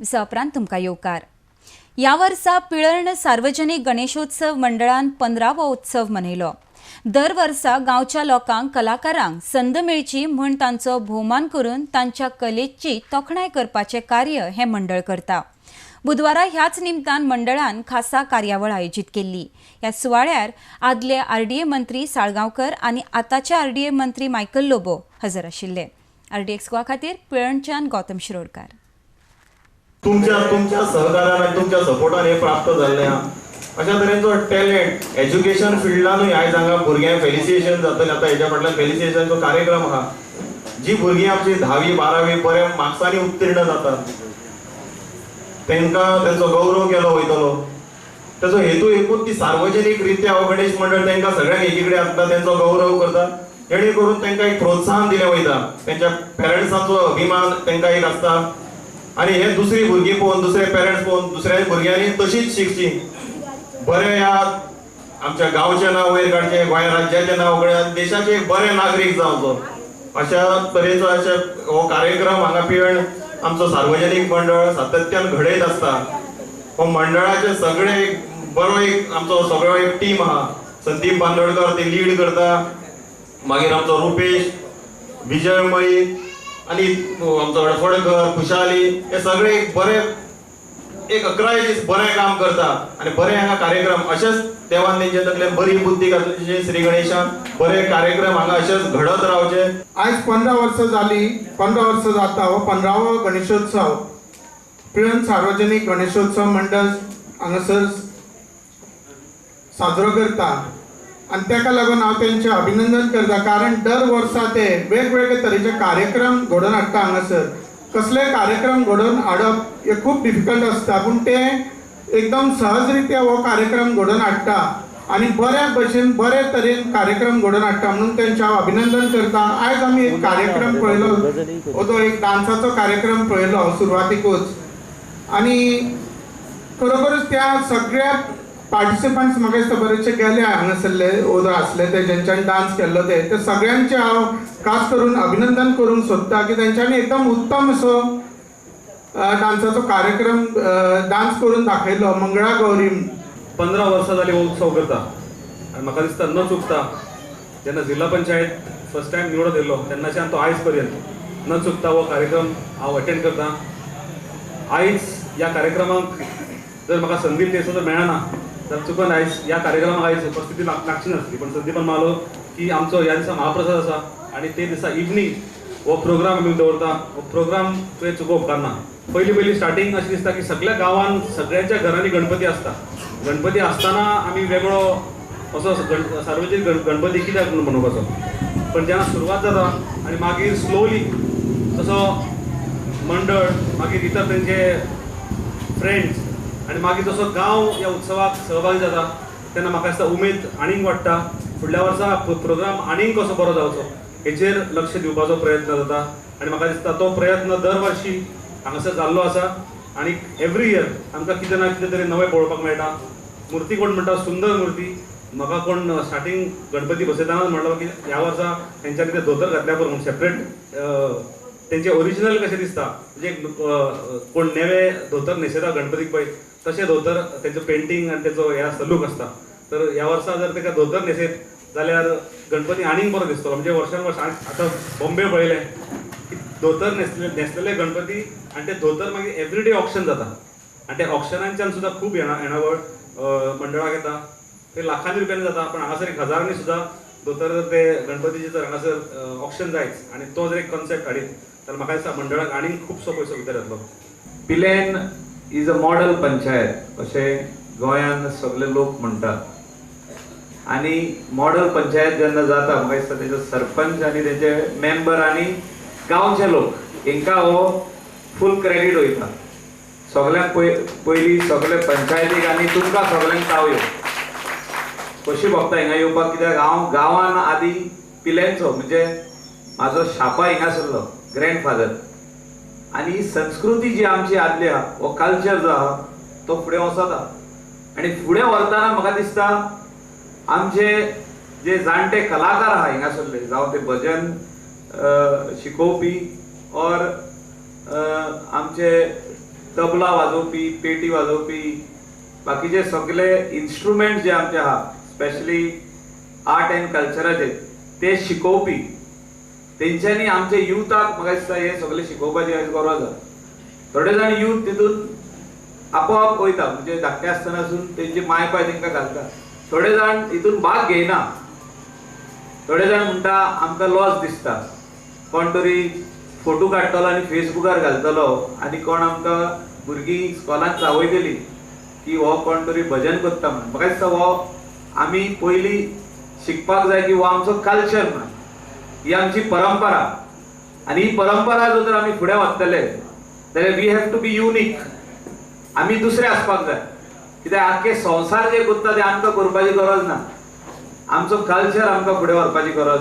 विसा उपरांत तुमकां येवकार. ह्या वर्सा पिळर्ण सार्वजनिक गणेशोत्सव मंडळान 15वो उत्सव मनयलो. दर वर्सा गांवच्या लोकांक, कलाकारांक संद मेळची म्हूण तांचो भोवमान करून तांच्या कलेची तोखणाय करपाचें कार्य हें मंडळ करता. बुधवारा ह्याच निमतान मंडळान खासा कार्यावळ आयोजीत केल्ली. ह्या सुवाळ्यार आदले आरडीए मंत्री साळगांवकर आनी आतांचे आरडीए मंत्री मायकल लोबो हजर आशिल्ले. आरडीएक्स गोवा खातीर पिळर्णच्यान गौतम शिरोडकार. तुमच्या तुमच्या सहकारान आनी तुमच्या सपोर्टान हे प्राप्त जाल्लें आहा. अशा तरेचो टॅलेंट एज्युकेशन फिल्डानूय आयज हांगा भुरग्यांक फेलिसिटेशन जातलें. आतां हेज्या फाटल्यान फेलिसिटेशनचो कार्यक्रम आहा. जी भुरगीं आमची 10वी 12वी बऱ्या मार्क्सांनी उत्तीर्ण जातात, तांकां तेंचो गौरव केलो वयतलो. तेजो हेतू एकूच की सार्वजनीक रित्या हो गणेश मंडळ तांकां सगळ्यांक एकीकडेन हाडटा, तेंचो गौरव करता, जेणे करून तांकां एक प्रोत्साहन दिलें वयता. तेंच्या पेरंट्सांचो अभिमान तांकां एक आसता आनी हे दुसरी भुरगीं पळोवन, दुसरे पेरंट्स पळोवन दुसऱ्या भुरग्यांनी तशीच शिकची. बरें ह्या आमच्या गांवचें नांव वयर काडचें, गोंय राज्याचें नांव वयर, देशाचे एक बरे नागरीक जावचो, अशा तरेचो अशे हो कार्यक्रम हांगा पिळर्ण आमचो सार्वजनीक मंडळ सातत्यान घडयत आसता. हो मंडळाचे सगळे एक बरो एक आमचो सगळो एक टीम आहा. संदीप बांदोडकर ते लीड करता, मागीर आमचो रुपेश, विजय मळी आनी आमचो हडफडकर, खुशाली, हे सगळे एक बरे एक 11 दीस बरें काम करता आनी बरे हांगा कार्यक्रम अशेंच देवान तेंच्या तकलेन बरी बुद्धी घातली श्री गणेशान, बरे कार्यक्रम हांगा अशेंच घडत रावचे. आयज 15 वर्सां जाली, 15 वर्सां जाता हो 15वो गणेशोत्सव पिळर्ण सार्वजनीक गणेशोत्सव मंडळ हांगासर साजरो करता आनी ताका लागून हांव तेंचें अभिनंदन करता, कारण दर वर्सा ते वेगवेगळे तरेचे कार्यक्रम घडोवन हाडटा. हांगासर कसले कार्यक्रम घडोवन हाडप हे खूब डिफिकल्ट आसता, पूण ते एकदम सहज रित्या हो कार्यक्रम घडोवन हाडटा आनी बऱ्या भशेन बरे तरेन कार्यक्रम घडोवन हाडटा, म्हणून तेंचें हांव अभिनंदन करता. आयज आमी एक कार्यक्रम पळयलो, हो तो एक डांसाचो कार्यक्रम पळयलो सुरवातीकूच आनी खरोखरच त्या सगळ्या पार्टिसिपंट्स म्हाका दिसता बरेचशे गेले हांगासरले ओदो आसले ते जेंच्यांनी डांस केल्लो ते ते सगळ्यांचे हांव खास करून अभिनंदन करूंक सोदता की तेंच्यांनी एकदम उत्तम असो डांसाचो कार्यक्रम डांस करून दाखयलो. मंगळा गौरी 15 वर्सां जाली हो उत्सव करता आनी म्हाका दिसता न चुकता जेन्ना जिल्हा पंचायत फर्स्ट टायम निवडून येयल्लो तेन्नाच्यान तो आयज पर्यंत न चुकता हो कार्यक्रम हांव अटेंड करता. आयज ह्या कार्यक्रमाक जर म्हाका संदीप देसाय जर मेळना तर चुकून आयज ह्या कार्यक्रमाक आयज उपस्थिती लागची नासली, पण संदीपान मालो की आमचो ह्या दिसा महाप्रसाद आसा आनी ते दिसा इवनींग हो प्रोग्राम आमी दवरता. हो प्रोग्राम तुवें चुकोवप उपकारना. पयली पयली स्टार्टींग अशें दिसता की सगळ्या गांवांत सगळ्यांच्या घरांनी गणपती आसता. गणपती आसतना आमी वेगळो असो सार्वजनीक गणपती कित्याक म्हणून मनोवपाचो, पण जेन्ना सुरवात जाता आनी मागीर स्लोली तसो मंडळ, मागीर इतर तेंचे फ्रेंड्स आनी मागीर जसो गांव ह्या उत्सवाक सहभागी जाता तेन्ना म्हाका दिसता उमेद आनीक वाडटा. फुडल्या वर्सा प्रोग्राम आनीक कसो बरो जावचो हेचेर लक्ष दिवपाचो प्रयत्न जाता आनी म्हाका दिसता तो प्रयत्न दर वर्शी हांगासर जाल्लो आसा आनी एवरी इयर आमकां कितें ना कितें तरी नवें पळोवपाक मेळटा. मुर्ती कोण म्हणटा सुंदर मुर्ती, म्हाका कोण स्टार्टींग गणपती बसयतनाच म्हणलो की ह्या वर्सा तेंच्यांनी ते धोतर घातल्या पुरो म्हूण सेपरेट तेंचे ओरिजिनल कशें दिसता, म्हणजे कोण नवे धोतर न्हेसयता गणपतीक पळय तशें धोतर तेंचो पेंटींग आनी तेचो हे आसता लूक आसता. तर ह्या वर्सा जर तेका धोतर न्हेसयत जाल्यार गणपती आनीक बरो दिसतलो. म्हणजे वर्सान वर्स आतां बॉम्बे पळयलें की धोतर न्हेसलेले गणपती आनी ते धोतर मागीर एवरीडे ऑक्शन जाता आनी त्या ऑक्शनांच्यान सुद्दां खूब येणावळ मंडळाक येता, ते लाखांनी रुपयांनी जाता. पण हांगासर एक हजारांनी सुद्दां धोतर जर ते गणपतीचे जर हांगासर ऑक्शन जायच आनी तो जर एक कॉन्सेप्ट हाडीत तर म्हाका दिसता मंडळाक आनीक खुबसो पयसो भितर येतलो. Pilerne is a model panchayat अशें गोंयांत सगळे लोक म्हणटात आनी मॉडल पंचायत जेन्ना जाता म्हाका दिसता तेजो सरपंच आनी तेजे मेंबर आनी गांवचे लोक हेंकां हो फूल क्रेडीट वयता. सगल्यांक पयलीं सगळे पंचायतीक आनी तुमकां सगल्यांक तावयो कशी भोगता हिंगा येवपाक, कित्याक हांव गांवान आदी पिलेनचो, म्हणजे म्हाजो शापा हिंगासरलो ग्रँडफादर, आनी ही संस्कृती जी आमची आदली आहा, हो कल्चर जो आहा तो फुडें वचता आनी फुडें व्हरतना म्हाका दिसता आमचे जे जाणटे कलाकार आहा हिंगासरले, जावं ते भजन शिकोवपी और आमचे तबला वाजोवपी, पेटी वाजोवपी, बाकीचे सगळे इन्स्ट्रुमेंट जे आमचे आहा स्पेशली आर्ट अँड कल्चराचे ते शिकोवपी, तेंच्यांनी आमच्या युथाक म्हाका दिसता हे सगळे शिकोवपाची आयज गरज आसा. थोडे जाण यूथ तितून आपोआप वयता, म्हणजे धाकटे आसतनासून तेंचे माय पाय तेंकां घालता. थोडे जाण हितून भाग घेयना, थोडे जाण म्हणटा आमकां लॉस दिसता, कोण तरी फोटो काडटलो आनी फेसबुकार घालतलो आनी कोण आमकां भुरगीं इस्कॉलान चावयतली की हो कोण तरी भजन करता म्हणून. म्हाका दिसता हो आमी पयलीं शिकपाक जाय की हो आमचो कल्चर म्हणून, ही आमची परंपरा आनी ही परंपरा जर तर आमी फुडें व्हरतले जाल्यार we have to be unique. आमी दुसरे आसपाक जाय, कित्याक आख्खे संवसार जे करता ते आमकां करपाची गरज ना, आमचो कल्चर आमकां फुडें व्हरपाची गरज.